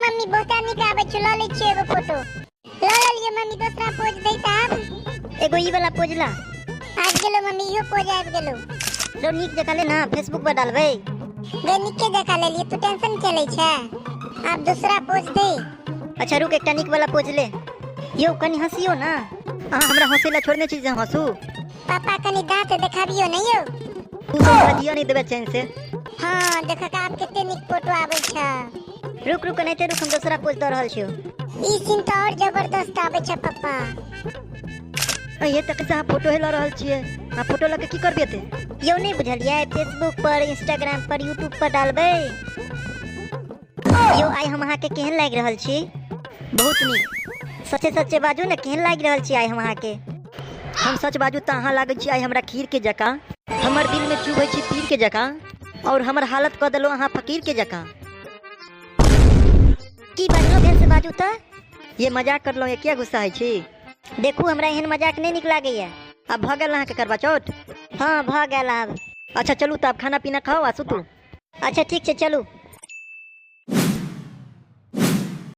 Mummy बहुते नीक आबै छै, लऽ लै छियै एगो फोटो। लऽ लेलियै मम्मी, दोसरा पोज दै तऽ आब। एगो ई वाला पोज ला। आबि गेलो मम्मी, इहो पोज आबि गेलो। लो नीक जकाँ ले ना, फेसबुक पर डालबै। गे नीके जकाँ लेलियै, तू टेंशन किया लै छै? आब दूसरा पोज दे। अच्छा रुक, एकटा नीक वाला पोज ले। यौ कनि हँसियौ ना। अहाँ हमरा हँसै ला छोड़ने छी जे हम हँसू? पापा कनि दाँत देखाबियौ ने यौ। तू सब हमरा जियऽ नहि देबै चैन से। हाँ देखक आब कते नीक फोटो आबै छै। रुक रुक एनाहिते रुक, हम दोसरा पोज दऽ रहल छियौ। ई सीन तऽ और जबरदस्त आबै छै पप्पा। ये तक से अहाँ फोटो हे लऽ रहल छियै, अहाँ फोटो लऽ के की करबै एते? यौ नहि बुझलियै, फेसबुक पर, इंस्टाग्राम पर, यूट्यूब पर डालबै। यौ आइ हम अहाँके केहन लागि रहल छी? बहुत नीक। सच्चे सच्चे बाजू ने, केहन लागि रहल छी आइ हम अहाँके? हम सच बाजू तऽ अहाँ लागै छी आइ हमरा खीर के जकाँ, हमर दिल में चुभै छी तीर के जकाँ, और हमर हालत कऽ देलहुँ अहाँ फकीर के जकाँ। की बाजलहुँ भेल से बाजू तऽ? ये मजाक करलहुँ, ये किया गुस्सा होइ छी? देखू हमरा एहन मजाक नहि नीक लागैया। आब भऽ गेल अहाँके करवा चौथ? हाँ भऽ गेल आब। अच्छा चलू तऽ आब खाना पीना खाउ आ सुतू। अच्छा ठीक छै चलू।